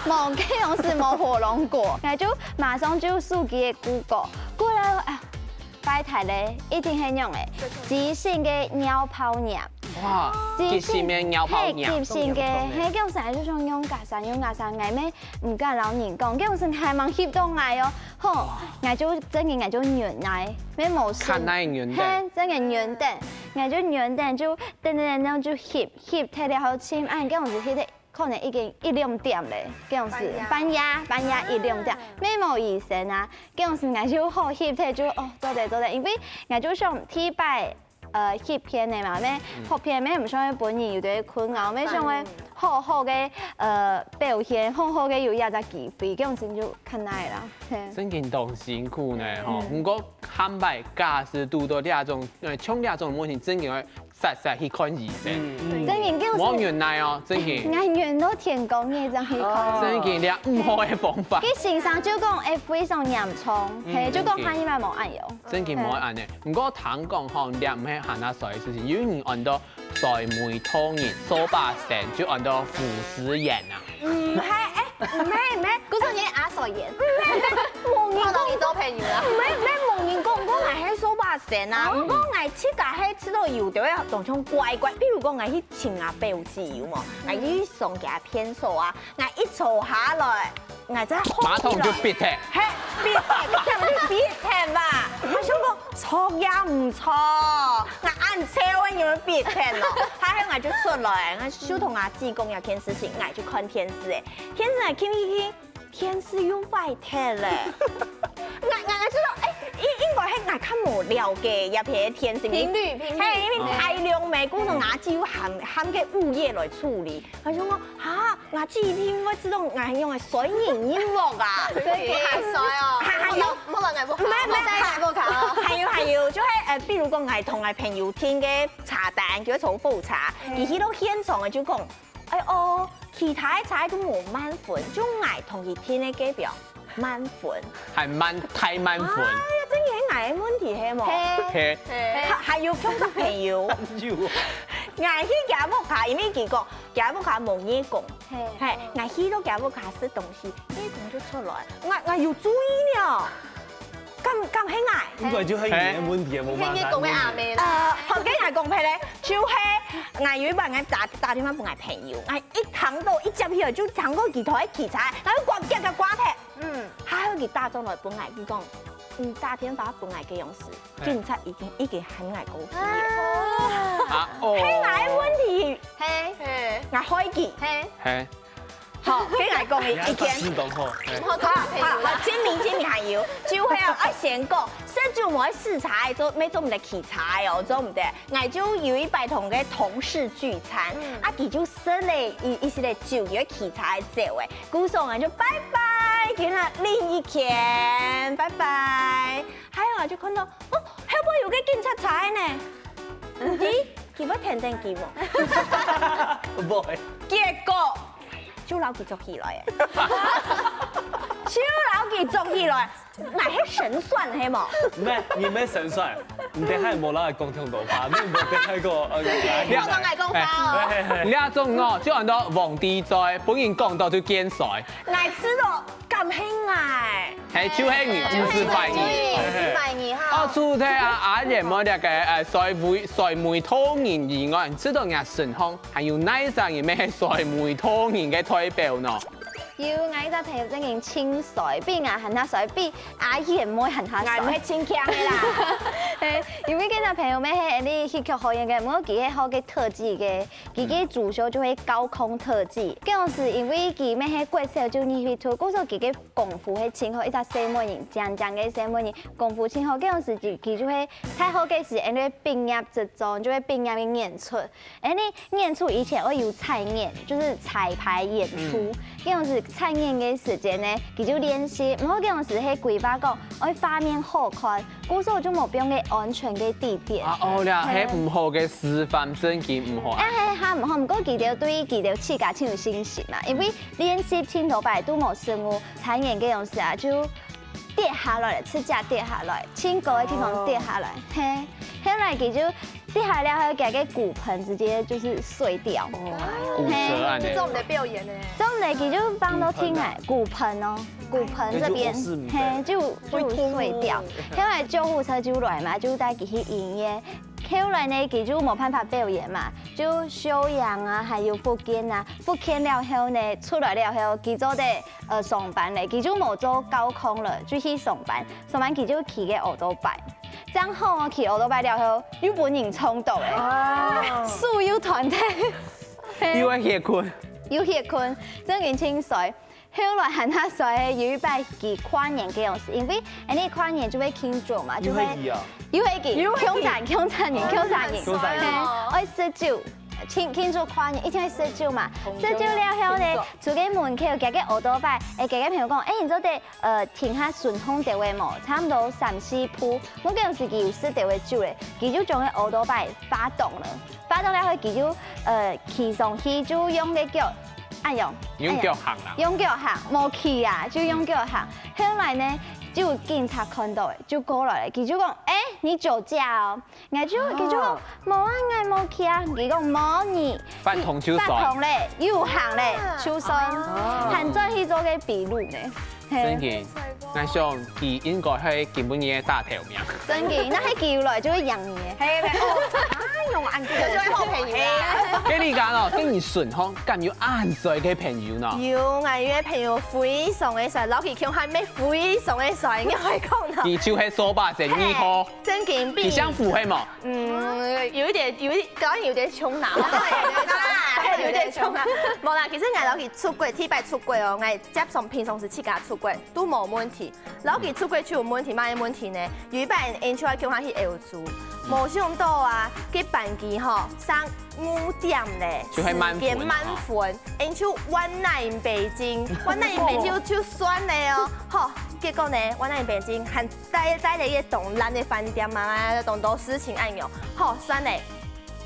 無，該樣時無火龍果，𠊎就馬上就手機个Google，過來啊，拜託咧，一定係仰仔，急性个尿泡尿。哇，急性个尿泡尿。係，急性个，係，該樣時就想仰結煞，仰結煞，𠊎乜毋敢摎人講，該樣時還吂翕著𠊎哦。 吼，𠊎就真个𠊎就忍耐，乜無事。看那忍耐。係，真个忍等，𠊎就忍等，就等等等就翕，翕忒了後，盡暗，該樣時翕忒可能已經一兩點咧，該樣時半夜，半夜一兩點，乜無醫生啊，該樣時𠊎就好翕忒就哦，做得做得，因為𠊎就想第一擺 呃，翕片个嘛，乜拍片乜毋想愛分人有兜困擾，乜想愛好好个呃表現，好好个有一隻機會，該樣子就較耐啦。係。真經當辛苦呢吼，毋過坦白假使堵著這種，呃，像這種問題，真經愛煞煞去看醫生。真經，該樣子無忍耐哦，真經。𠊎忍到天光夜正去看。真經，這毋好个方法。佢先生就講，欸，非常嚴重，係，就講還以為無恁樣。真經無恁樣。 毋過聽講吼，這毋係還較衰个事情，有人安到睡眠拖延，手把神就安到護士員啊。毋係，欸，毋係，毋係，故所你阿水員。毋係，毋係，無人講，你做朋友啊？毋係，毋係，無人講過𠊎係手把神啊。毋過𠊎自家係知道有兜个當像怪怪，比如講𠊎去尋阿表姊有無？𠊎去上佢便所啊， 𠊎一坐下來，𠊎再馬桶就必忒。係，必忒，你講你必忒吧？𠊎想講，著也毋著，𠊎恁臭个，你會必忒哦。還好𠊎就出來，𠊎就同阿姊講這件事情，𠊎就看電視欸。電視𠊎看看看，電視又壞忒咧。𠊎𠊎𠊎知道，欸，應應該係𠊎較無了解這片電視。頻率頻率。係，因為大量咩，故所阿姊又喊喊个物業來處理。𠊎想講，哈， 𠊎姊一定會知道𠊎用个衰人音樂啊。所以佢還衰哦。還還有，莫來𠊎屋下，莫來𠊎屋下哦。還有還有，就係呃，比如講𠊎同𠊎朋友訂个車單，叫做坐火車，佢去到現場个就講，哎哦，其他个車都無滿分，就𠊎同佢訂个該表滿分。還滿，太滿分。哎呀，真个係𠊎个問題係無？係。係。係。還還有共隻朋友，有。𠊎去佢屋下，因為佢講 佢屋下無耳公，係，𠊎去到佢屋下食東西，耳公就出來，𠊎𠊎有注意呢，敢敢係𠊎？應該就係你个問題啊，無辦法。係耳公个阿妹啦。呃，好，該𠊎講別个，就係𠊎有一擺𠊎打打電話分𠊎朋友，𠊎一聽到一接起來就聽到佢在該騎車，𠊎就掛掛掛掛忒。嗯，還好佢打轉來分𠊎，佢講你打電話分𠊎个樣式。 警察已經已經喊𠊎過去了。啊哦。係𠊎个問題，係，係，𠊎害佢。係，係，好，該𠊎講一一件。你還是講吼，係。好好好，證明證明還有，就係愛先講，食酒無愛駛車，做乜做毋得騎車哦，做毋得。𠊎就有一擺同个同事聚餐，啊佢就食了一一息个酒，佢个騎車走誒，故所𠊎就拜拜，佢那另一件，拜拜。 還有啊，就看到，哦，後背有個警察車呢。毋知，佢會停等佢無？毋會。結果，就摎佢捉起來誒。就摎佢捉起來，𠊎係神算係無？毋係，你毋係神算。你等下無啦，講聽到吧，你無等下講，呃，你要講愛講話哦。嘿，嘿，嘿。你這種哦，就安到皇帝嘴，分人講到就見衰。愛知道感興愛。嘿，就係你，毋係拜你。毋係拜你哈。哦，除忒啊，阿燕妹這個，呃，衰妹，衰妹討人以外，你知道人家身上還有哪一隻人乜係衰妹討人个代表呢？有，𠊎一隻朋友正經盡衰，比𠊎還較衰，比阿燕妹還較衰。𠊎毋係盡強个啦。嘿，因為這隻朋友乜係你戲曲學院个，毋過佢係學个特技个，佢个主修就係高空特技。該樣時因為佢乜係國小就入去讀，故所佢个功夫係盡好，一隻細妹人，靚靚个細妹人，功夫盡好。該樣時佢，佢就係大學个時，因為畢業之中就會畢業个演出。 哎，你演出以前愛有彩演，就是彩排演出。嗯。該樣時彩演个時間呢，佢就練習，毋過該樣時係規劃講，愛畫面好看，故所就無放个安全个地點。啊，哦啦，嘿。係毋好个示範，正經毋好啊。哎，係，係毋好，毋過佢兜對佢兜自家盡有信心嘛，因為練習盡多擺都無失誤，彩演个樣時啊，就跌下來了，直接跌下來，盡高个地方跌下來，哦。嘿，後來佢就 跌下來了後，佢个骨盆直接就是碎掉。哦，骨折啊呢。嘿。就做毋得表演呢。做毋得，佢就放到廳外，骨盆哦，骨盆這邊，那就不是，嘿，就，就碎掉。會痛哦。後來救護車就來嘛，就帶佢去醫院。後來呢，佢就無辦法表演嘛，就休養啊，還有復健啊，復健了後呢，出來了後，佢做得，呃，上班了，佢就無做高空了，就去上班。 上班佢就騎个奧多拜，正好哦，騎奧多拜了後，又分人撞到欸，哦。手又斷忒。又愛歇睏。又歇睏，正經盡衰。後來還較衰个，有一擺佢跨年个樣時，因為，哎，你跨年就會慶祝嘛，就會，又會去啊。又會去，又會去。共產，共產人，哦，共產人。共產人。嘿，愛食酒，慶，慶祝跨年，一定愛食酒嘛。食酒了後呢，出个門口，佢个奧多拜，哎，佢个朋友講，哎，你做得 呃，停下脣項兜仔無，差毋多三四步，無幾時佢有食兜仔酒咧，佢就將个奧多拜發動了。發動了後，佢就，呃，騎上去，就用个腳，恁樣，用腳行啊？用腳行，無騎啊，就用腳行。後來呢，就有警察看到欸，就過來了，佢就講：「哎，你酒駕哦！」 𠊎就，啊。佢就講：「無啊，𠊎無騎啊。」佢講：「無你，發動就算。」發動咧，又行咧，啊。就算，啊。還轉去做个筆錄呢。嘿。正經，𠊎想佢應該係今晡日个大頭名。正經，該係佢有來就會贏你个。嘿，嘿，哦，啊，用恁久就會好朋友啊。該你講哦，該你身項敢有恁衰个朋友呢？有，𠊎有个朋友非常个衰，摎佢共下乜非常个衰，你會講呢？佢就係蘇八仙二號。正經，佢姓胡係無？ 嗯，有一點，有一，當然有點衝啦，有點衝啦。無啦，其實𠊎摎佢出國，第一擺出國哦，𠊎輒常平常時自家出國，都無問題。摎佢出國就有問題，麼个問題呢？有一擺𠊎就愛共下去歐洲，無想到啊，該班機吼，上誤點咧，就會慢分啊。時間慢分，𠊎就one night in北京，one night in北京就算了哦，吼，結果呢，one night in北京還 戴，戴了一個當爛个飯店嘛，當多事情恁樣。好，算了，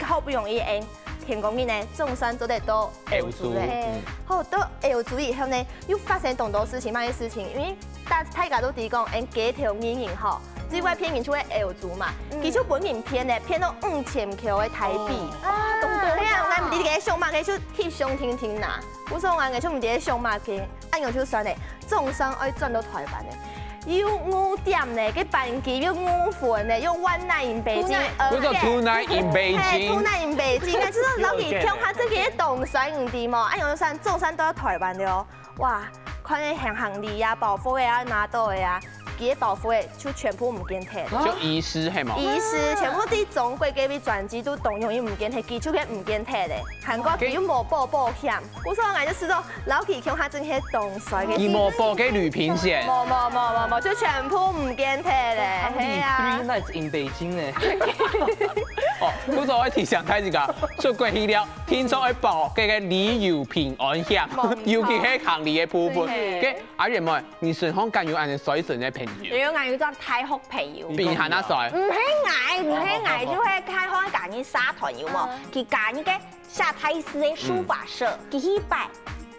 好不容易𠊎天光日呢，總算做得到歐洲了。歐洲，嗯。好，到歐洲以後呢，又發生當多事情，麼个事情？因為大，大家都知講，𠊎街頭藝人吼，最會騙人就係歐洲嘛，嗯。佢就分人騙呢，騙到五千箍个台幣。哦。啊，當多。對啊，𠊎毋知佢想麼个，就翕相定定啦。 故所𠊎个就毋知想麼个，恁樣就算了，總算愛轉到臺灣了。又誤點呢，該班機又誤分呢，又one night in北京，two night。呃，不是two night in北京。嘿，two night in北京，但是說摎佢共下正經个當衰，你知無？恁樣就算，總算到臺灣了哦。哇，看該行行李啊、包袱仔啊、拿到个啊， 佢个包袱仔就全部毋見忒了。就遺失係無？遺失，全部對中國該位轉機都當容易毋見忒，佢就係毋見忒了。還過佢又無保保險，故所𠊎就知道，摎佢共下正經當衰个。佢無保該旅平險。無無無無無，就全部毋見忒了，係啊。Three nights in北京呢。哦，故所愛提醒大家，出國去了，定著愛保該个旅遊平安險，無錯。尤其係行李个部分。對。該阿遠妹， 你身項敢有恁樣衰神个朋友？有，𠊎有一個大學朋友。比你還較衰？毋係𠊎，毋係𠊎，就係大學个家人社團有無？嗯。佢家人个寫大字个書法社，嗯。佢去拜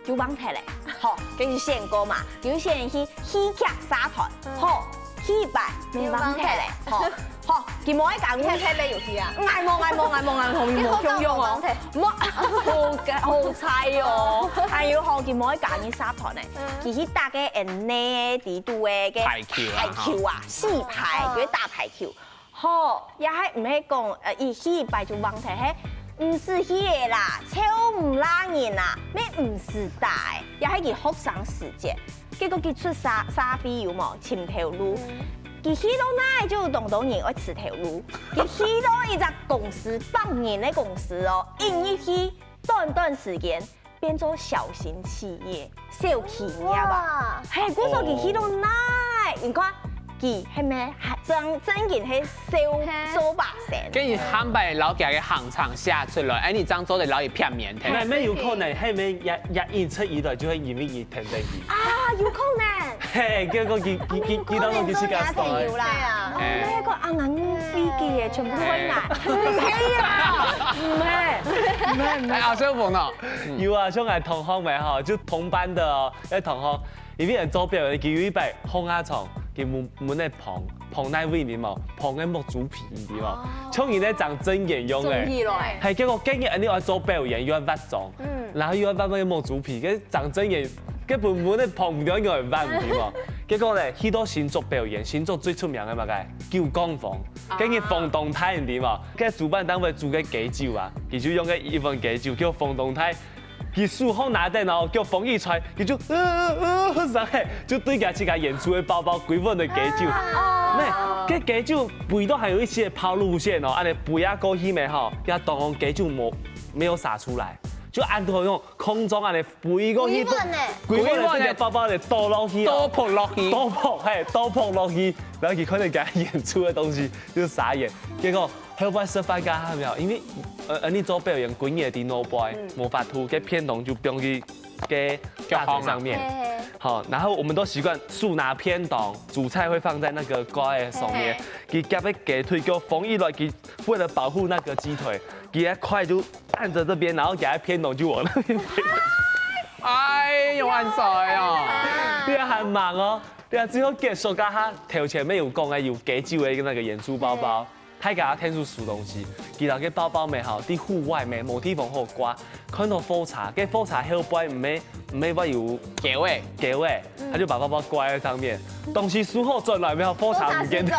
就忘忒了。吼，佢就選過嘛，有些人去戲劇社團，嗯。吼，去拜就忘忒了，吼。好，佢無愛講你。你看這個遊戲啊？𠊎無，𠊎無，𠊎無，𠊎無，你無共樣哦。好，好彩哦。還有吼，佢無愛講你沙盤呢。佢去打个恁呢底肚个个排球啊，排球啊，四排，哦。就打排球。好，也還毋係講，呃，一去一擺就忘忒，係毋使去个啦，超毋拉人啊，乜毋使打个，也係佢學生時節。 結果佢出社社會有無，尋頭路。佢去到哪就有當多人愛辭頭路。佢去到一隻公司，百人个公司哦，一入去，短短時間變做小型企業、小企業啊。係，故所佢去到哪，你看，佢係毋係正正經係手手把手？跟你坦白了解个行程寫出來，哎，你正做得了一片面。係，乜有可能，係毋係也也一直以來就會因為佢 等等佢。啊，有可能。嘿，結果佢佢佢佢當中佢自家爽个。有啦。對啊。哦，那个啊，𠊎飛機个全部都會拿。毋係啦，毋係，毋係，毋係。哎，阿小鳳哦，有啊，像𠊎同學們吼，就同班的哦，該同學，因為人做表演，佢有一擺放下床，佢門門个碰碰那位你嘛，碰个木豬皮你嘛，像人咧長針眼用个。中意咯。係，結果今日你愛做表演，又愛化妝，嗯，然後又愛扮个木豬皮，該 張真源根本無得碰毋到，應該萬五嘛。結果呢，去到新竹表演，新竹最出名个麼个？九降風，啊，跟佢風當大，你知嘛？該主辦單位煮个雞酒啊，佢就用个一份雞酒叫風當大，佢手好拿等哦，叫風一吹，佢就呃呃呃上來，就對佢自家演出个包包歸份个雞酒。啊，那該雞酒飛到還有一些拋物線哦，恁呢飛啊過去咩吼，佢當雞酒無沒有灑出來，就恁樣用空中恁呢 飛過去，飛過呢，飛過呢，這个包包就倒落去啊，倒撲落去，倒撲，嘿，倒撲落去，然後佢可能給他演出的東西就傻眼。結果後擺食飯該下沒有，因為呃，你做表演滾也的 no boy，無法度，該便當就放去該大腿上面。好，然後我們都習慣手拿便當，主菜會放在那個高矮上面，佢夾个雞腿給我縫一來，佢為了保護那個雞腿，佢還快就 按著這邊，然後給他偏頭就往那邊飛。哎喲，恁衰哦！你還猛哦！對啊，最後結束該下，頭前面有講个有雞酒个那個演出包包，大家天數收東西，佢拿个包包沒好，在戶外沒，無地方好掛，看到火車，該火車後背毋係毋係會有狗仔，狗仔，他就把包包掛在上面，東西收好轉來沒有，火車毋見掉。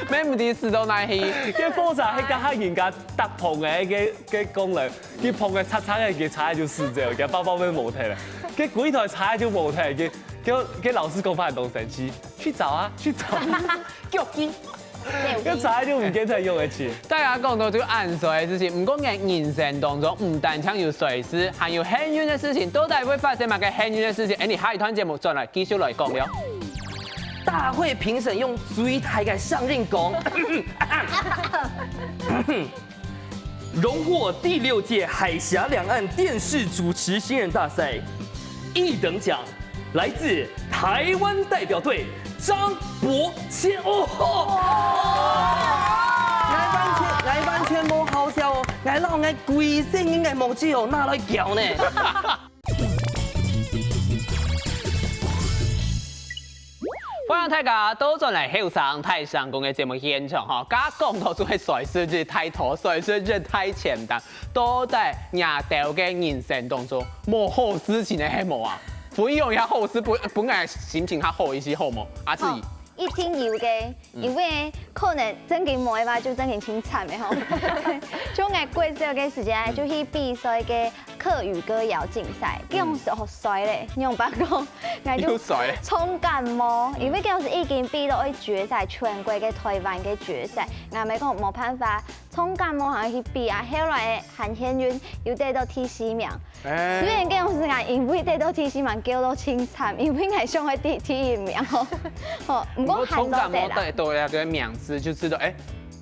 乜毋知駛到哪去。該火車係該下人家搭棚个，該該工人，佢棚个拆拆个，佢車就駛走，佢包包乜無忒了。該幾台車就無忒，佢佢佢老師講法當生氣，去找啊，去找。叫佢。該車就毋見忒用个去。大家講到就恁衰个事情，毋過𠊎人生當中毋單淨有衰事，還有幸運个事情。到底會發生麼个幸運个事情？哎，你下一段節目轉來繼續來講了。 大會評審用最大个聲音講，榮獲第六屆海峽兩岸電視主持新人大賽一等獎，來自台灣代表隊張博謙。哦吼！𠊎完全，𠊎完全無好笑哦，𠊎摎𠊎歸生个目珠哦，拿來攪呢。 歡迎大家倒轉來後生大聲公个節目現場吼，剛剛講到就係衰事一大堆，衰事一大全單，到底若兜个人生當中，無好事情个係無啊？分享一下好事，分分𠊎心情較好一些，好無？阿志怡。好，一定有个，因為可能正經無个話，就正經盡慘个吼。就𠊎國小个時節啊，就去比賽个 客語歌謠競賽，該種時候衰咧，仰般講，𠊎就又衰咧。重感冒，因為該種時已經比到愛決賽，全國个台灣个決賽，𠊎乜講無辦法，重感冒還去比啊，後來還幸運有得到第四名。哎。雖然該種時𠊎因為得到第四名，噭到盡慘，因為𠊎想愛得第一名哦。吼，毋過還做得啦。重感冒得到个該名次就知道，哎，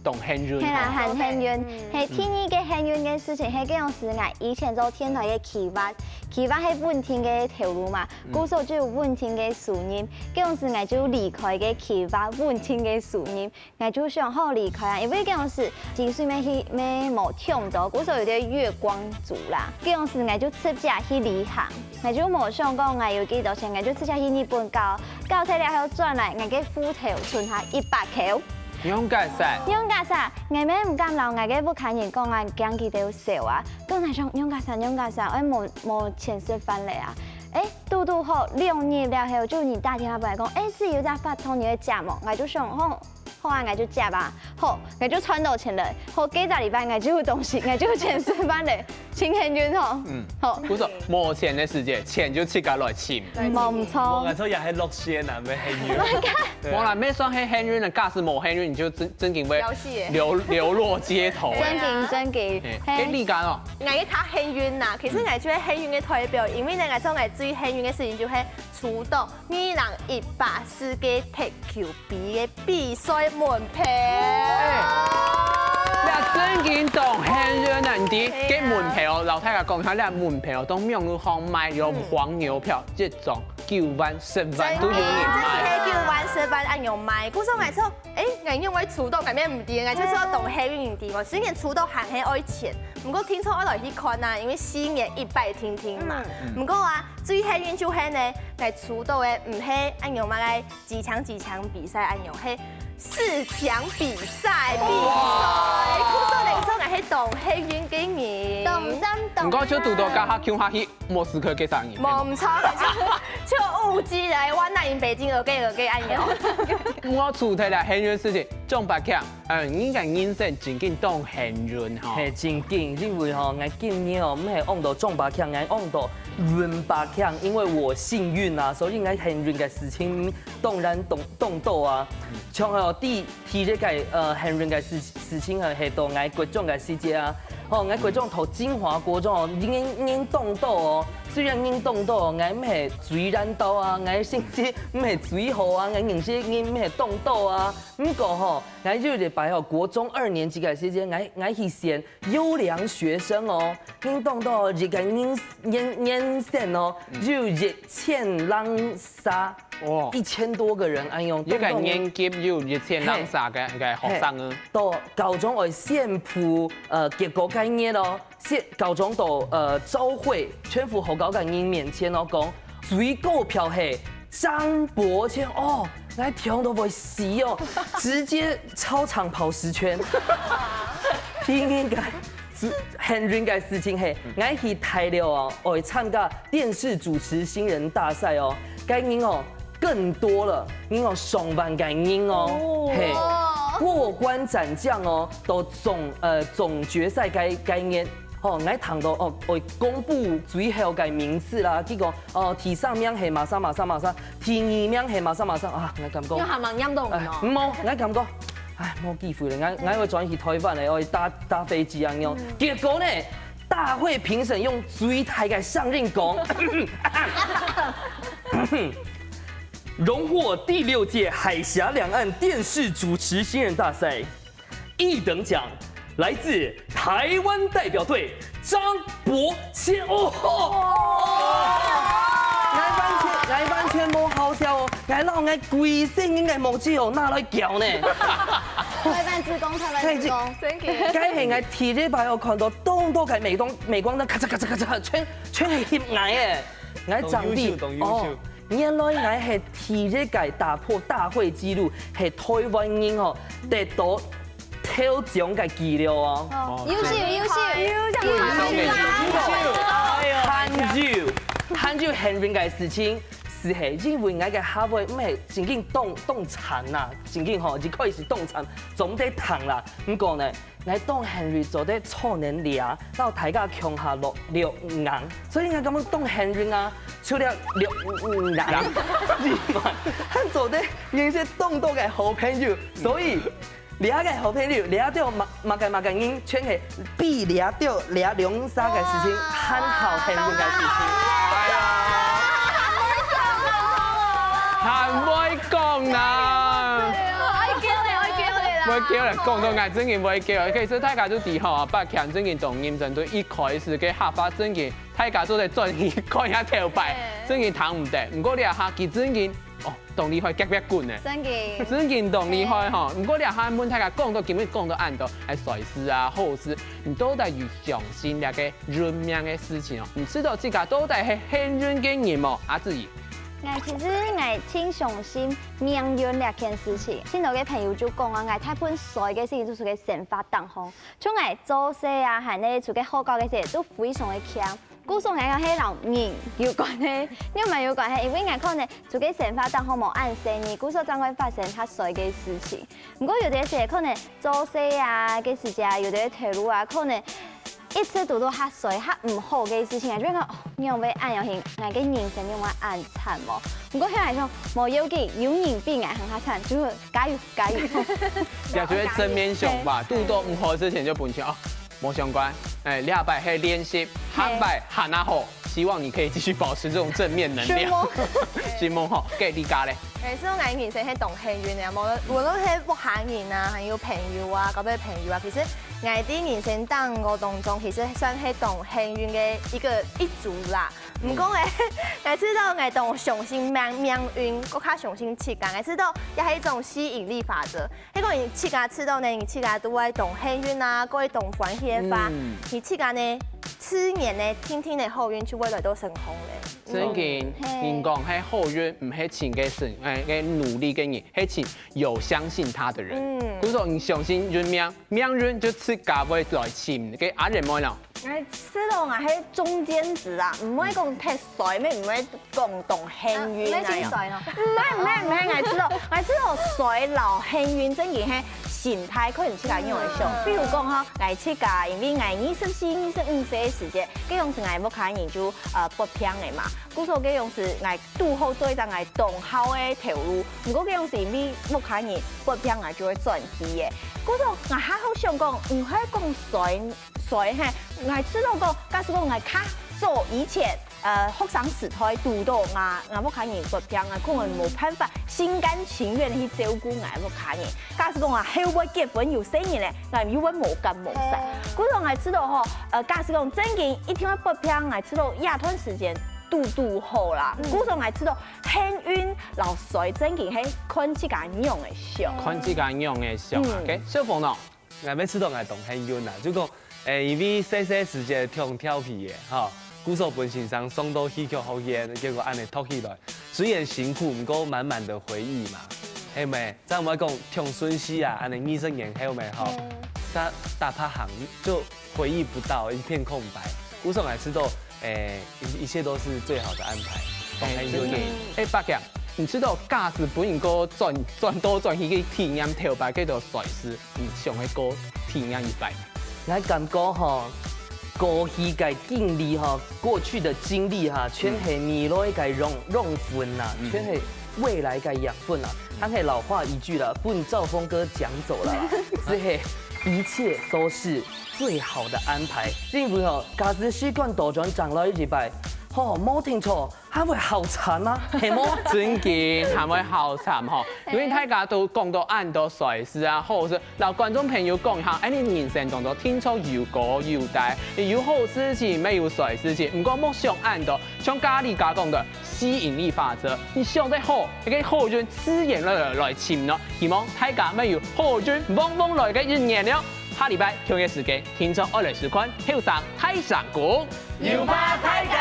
當幸運。係啦，很幸運。係第二个幸運个事情，係該種時𠊎以前做電台个企劃，企劃係穩定个頭路嘛，故所就有穩定个收入。該種時𠊎就離開个企劃，穩定个收入，𠊎就想好離開啊，因為該種時薪水乜係乜無忒多，故所有點月光族啦。該種時𠊎就直接去旅行，𠊎就無想講𠊎有幾多錢，𠊎就直接去日本搞，搞忒了後轉來，𠊎个戶頭存下一百箍。仰結煞？仰結煞，𠊎乜毋敢摎𠊎个屋下人講啊，驚佢兜笑啊。講𠊎想仰結煞，仰結煞，哎，無無錢食飯了啊。哎，堵堵好兩日了後，就有人打電話過來講，哎，係有隻活動你愛接無？𠊎就想，好，好啊，𠊎就接啊。好，𠊎就賺到錢了。好，隔隻禮拜𠊎就有東西，𠊎就有錢食飯了。 盡幸運吼。嗯，好。故所無錢个時節，錢就自家來尋。無毋著。𠊎講也係落線啊，無幸運。無啦，乜算係幸運啊，假使無幸運，你就真真經會流流落街頭。正經正經。該你講哦，𠊎个較幸運啦，其實𠊎就係幸運个代表，因為呢，𠊎講𠊎最幸運个事情就係 取到二零一八世界踢球杯个比賽門票。哎，這正經當幸運啊！你知，該門票哦，摎大家講一下，這門票哦，當網路上賣有黃牛票，一張九萬、十萬都有人賣。真經係九萬、十萬恁樣賣。故所𠊎想，哎，𠊎仰會取到，𠊎乜毋知，𠊎就係當幸運，你知無？雖然取到還係愛錢，毋過聽說愛來去看啊，因為四月一擺定定嘛。毋過啊，最幸運就係呢，𠊎取到个毋係恁樣麼个 幾強幾強比賽恁樣，係四強比賽比賽。故所𠊎講𠊎係當幸運个人。當讚當讚。毋過就堵到該下共下去，無思考該生意。無毋著，就就有機會，我拿贏北京二个二个恁樣。毋過除忒了幸運事情，張百強，嗯，你个人生正經當幸運吼。係正經，因為吼，𠊎今年哦，毋係望到張百強，𠊎望到運百強，因為我幸運啊，所以𠊎幸運个事情 當然當當多啊。像吼，第第一个呃幸運个事事情係係到𠊎國中个時節啊，吼，𠊎國中讀金華國中哦，人人當多哦。雖然人當多，𠊎毋係最爛到啊，𠊎成績毋係最好啊，𠊎認識人毋係當多啊。毋過吼，𠊎有一擺吼，國中二年級个時節，𠊎𠊎去選優良學生哦，人當多，一个人人人選哦，有一千零 儕，哦，一千多个人恁樣，一个年級有一千零儕个个學生啊。到高中愛宣布呃結果該日哦，宣高中到呃朝會，全部學校个人面前哦講，最高票係張伯謙哦，𠊎聽到會死哦，直接操場跑十圈。第二个 係幸運个事情係，𠊎去大陸哦，愛參加電視主持新人大賽哦，該人哦更多了，人哦上萬个人哦，係，過關斬將哦，到總呃總決賽該該日，吼，𠊎聽到哦，愛公布最後个名次啦，結果哦第三名係麼儕麼儕麼儕，第二名係麼儕麼儕啊，𠊎感覺，你還蠻感動的哦。毋好，𠊎感覺，唉，無機會了，𠊎𠊎愛轉去台灣了，愛搭 搭飛機恁樣。結果呢，大會評審用最大个聲音講，榮獲第六屆海峽兩岸電視主持新人大賽一等獎，來自台灣代表隊張伯謙。哦吼！𠊎完全，𠊎完全無好笑哦，𠊎摎𠊎歸生人个目汁哦拿來噭呢。台灣之光，台灣之光。真个。該係𠊎第一擺哦看到當多个鎂光，鎂光燈咔嚓咔嚓咔嚓，全全係翕𠊎誒。𠊎正知，當優秀，當優秀。哦，原來𠊎係第一个打破大會紀錄，係台灣人吼得到頭獎个紀錄哦。哦，優秀，優秀，優秀，優秀，哎喲。還有，還有幸運个事情， 係係，因為𠊎个客話毋係正經當當慘吶，正經吼，一開始當慘，總得聽啦。毋過呢，𠊎當幸運做得坐等這，摎大家共下錄錄音，所以𠊎感覺當幸運啊，除了錄音以外，還做得認識當多个好朋友，所以 這个好朋友，這兜麼麼个麼个人，全係比這兜這兩儕个事情還好幸運个事情。哎呀，還會講啦！愛噭咧，愛噭咧啦！會噭咧，講到𠊎正經會噭。其實大家都知吼，百強正經當認真，對一開始个客話正經，大家都在轉去看一下頭擺，正經聽毋得。毋過這下佢正經，哦， 當厲害，遽遽滾呢。正經。正經當厲害吼。毋過這下問大家講到今日講到恁多，哎，衰事啊、好事，你到底有相信這个運命个事情哦？你知道自家到底係幸運个人無？阿志怡。𠊎其實𠊎盡相信命運這件事情，盡多个朋友就講啊，𠊎大部分衰个事情就出个生活當中，像𠊎做事啊，還係出个學校个時，都非常个強。故所𠊎講係摎人有關係，又蠻有關係，因為𠊎可能出个生活當中無恁順利，故所正會發生較衰个事情。毋過有个時可能做事啊，个時節啊，有个頭路啊，可能 一直堵到較衰、較毋好个事情，就會講，哦，仰會恁樣形，𠊎个人生仰會恁慘無？毋過對𠊎來講，無要緊，有人比𠊎還較慘，就加油加油。也就係正面想法，堵到毋好个事情就分佢哦，無相關。哎，這擺係練習，下擺還較好，希望你可以繼續保持這種正面能量。承蒙。承蒙吼，該你家咧？其實𠊎人生係當幸運个，無論無論係屋下人啊，還有朋友啊，交到朋友啊，其實 𠊎在人生當中，其實算係當幸運个一個一族啦。毋過咧，𠊎知道𠊎當相信命命運，更加相信自家。𠊎知道也係一種吸引力法則。係講你自家知道呢，你自家都會當幸運啊，過會當歡喜个話，你自家呢，自然呢，定定个好運就會來到身項咧。正經，人講係好運，毋係盡个成，哎，个努力个人，係盡有相信他的人。嗯，故所你相信運命， 命運就自家會來尋，該阿仁妹呢？𠊎知道𠊎係中間值啊，毋會講忒衰，也毋會講當幸運那樣。衰咯。毋係毋係毋係，𠊎知道，𠊎知道衰摎幸運正經係心態，看你自家仰般想。比如講吼，𠊎自家因為𠊎二十四、二十五歲个時節，該當時𠊎屋下人就呃發病个嘛，故所該當時𠊎堵好做一隻𠊎當好个頭路，毋過該當時因為屋下人發病，𠊎就會轉去个。故所𠊎還好想講，毋會講衰 衰嘿，𠊎知道講，假使講𠊎較早以前，呃，學生時代堵到𠊎，𠊎屋下人發病，𠊎可能無辦法心甘情願去照顧𠊎屋下人。假使講𠊎後尾結婚有細人咧，𠊎又會無結無煞。故所𠊎知道吼，呃，假使講正經一定會發病，𠊎知道這段時間堵堵好啦。故所𠊎知道幸運摎衰正經係看自家仰般想。看自家仰般想啊。OK，小鳳呢？ 𠊎乜知道𠊎當幸運啦，就講，誒，因為細細時節當調皮个，吼，故所分先生送到戲曲學院，結果恁樣讀起來，雖然辛苦，毋過滿滿的回憶嘛，係無？正毋會講當順序啊，恁樣二十年後無吼，打打拍行就回憶不到，一片空白。故所𠊎知道，誒，一一切都是最好的安排，當幸運。誒，伯強，你知道假使分你過轉轉到轉去去體驗頭擺該種衰事， 你想愛過體驗一擺。𠊎感覺吼，過去个經歷吼，過去的經歷哈，全係未來个養養分啦，全係未來个養分啦。還係老話一句啦，分趙峰哥講走了啦，這係一切都是最好的安排。因為吼，假使時間倒轉轉來一擺，吼，無定著， 還會好慘啊，係無？正經，還會好慘吼。因為大家都講到恁多衰事啊，好事，摎觀眾朋友講一下，恁樣人生當中定著有高有低，有好事情，乜有衰事情。毋過莫想恁多，像咖哩咖講个吸引力法則，你想得好，該个好運自然來來來尋咯。希望大家乜有好運旺旺來个一年了。下禮拜同一時間，定著愛來收看《後生大聲公》。 有話大家